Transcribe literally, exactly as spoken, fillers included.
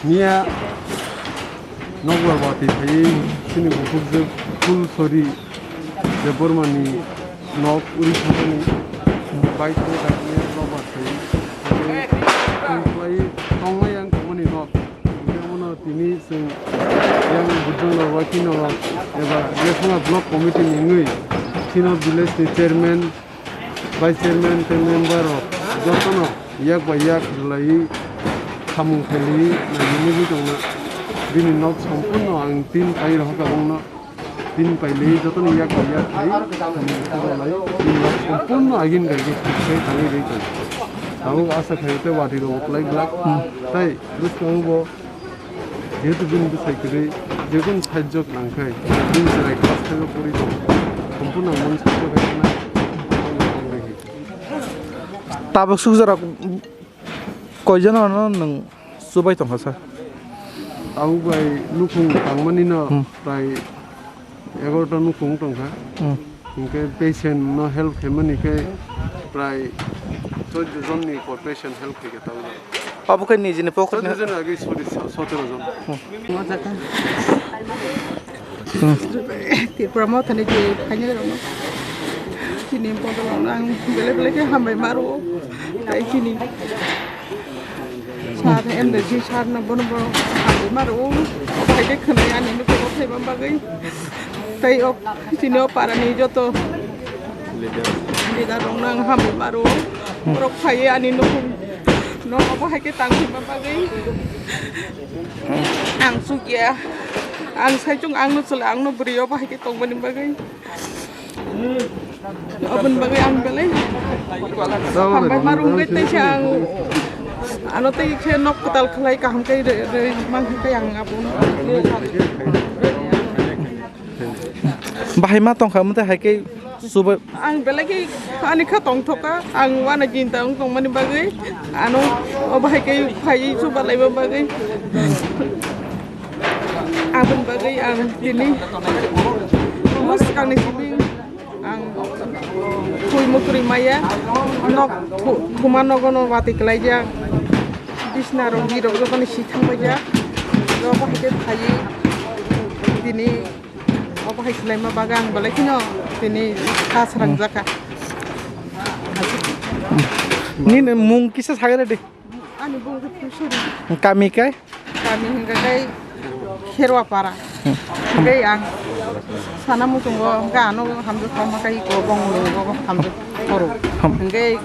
Niya nokbar bati phaiwi chini bukhukjwk Phulsori Debbarmani nok uri thangmani bai thangwi kaisa nokbar phaiwi. Chwng khlaiwi tongnai yang tongmani nok. Hwnkhe omono tini chwng yang bujang rok, wakino rok eba Lethonga Block Committee ni wngwi chino village ni chairman, vice chairman tei member rok jotono yak bai yak rwlaiwi samung khailaiwi naiwi nugwi tongna. Bini nok sompurno ang tin pai rohorkha bongno. Tin pailaiwi jotono yak bai yak khai samung khailai. Bini nok sompurno agini bai khe thik khai tangwi rwi tongo. Tabuk asa khaio tei watwi rok kwlai glak. Tei bwskango bo Jehetu bini bwsai kwrwi, jekunu sahajyo nangkhai, bini chwrai class five o pori tongo. Sompurno ang bono sahajyo khaina. Tabuk sukjak rok koijon no nwng chubai tongkha sa? Tabuk bai nukhung tangmani no Hmm. prai egaroh ta nukhung tongkha. Hmm. Hwnkhe patient no help khaimani khe prai chauddho jon ni por patient help khaikha tabuk. Obo khe nijini pocket ni. Chauddho jon agi, sorry, so-, sotero jon. Hmm. Tripura Motha ni je phainai rok no. Chini bodol no ang belai belai khe hambai ma rwo. Tai chini Sir, M D C sir no bono bono hambai ma rwo. Obo hai khe khwnai ani nukhungo phaima bagwi. Tei o chini o para ni joto leader rok no ang hambai ma rwo. Borok phaiwi ani nukhung no obo hai khe tang phaima bagwi. Ang sukya. Ang saichung ang no chwla ang no bwrwi obo hai khe tongmani bagwi. Aboni bagwi ang belai hambai ma rwngwi tei se ang ano tei khe nok kwtal khlai kaham khe re-, re-, mang khe ang abono. Bahai ma tongkha, omo tei hai khe chubai. Ang belai khe ani kha tongthokha, ang uanai jinta wng tongmani bagwi ano o bahai khe phaiwi chuba laima bagwi. Aboni bagwi ang tini mwskangni simi ang twi mwkhwrwi maya, nok thu-, thuma nogono watwi kwlaijak, bisna rok birok jotono si thangbaijak, obo hai khe phaiwi tini obo hai khwlaima bagwi ang belai kheno tini kha srangjakha. Nini mung kisa sagare de? Ani bung khe Phulsuri. Kami kai? Kami hingka kai Kherwa para. Hingkai ang sana muchungo hingka ano hamjak khaima kai ko bong hamjak koro. Hingkai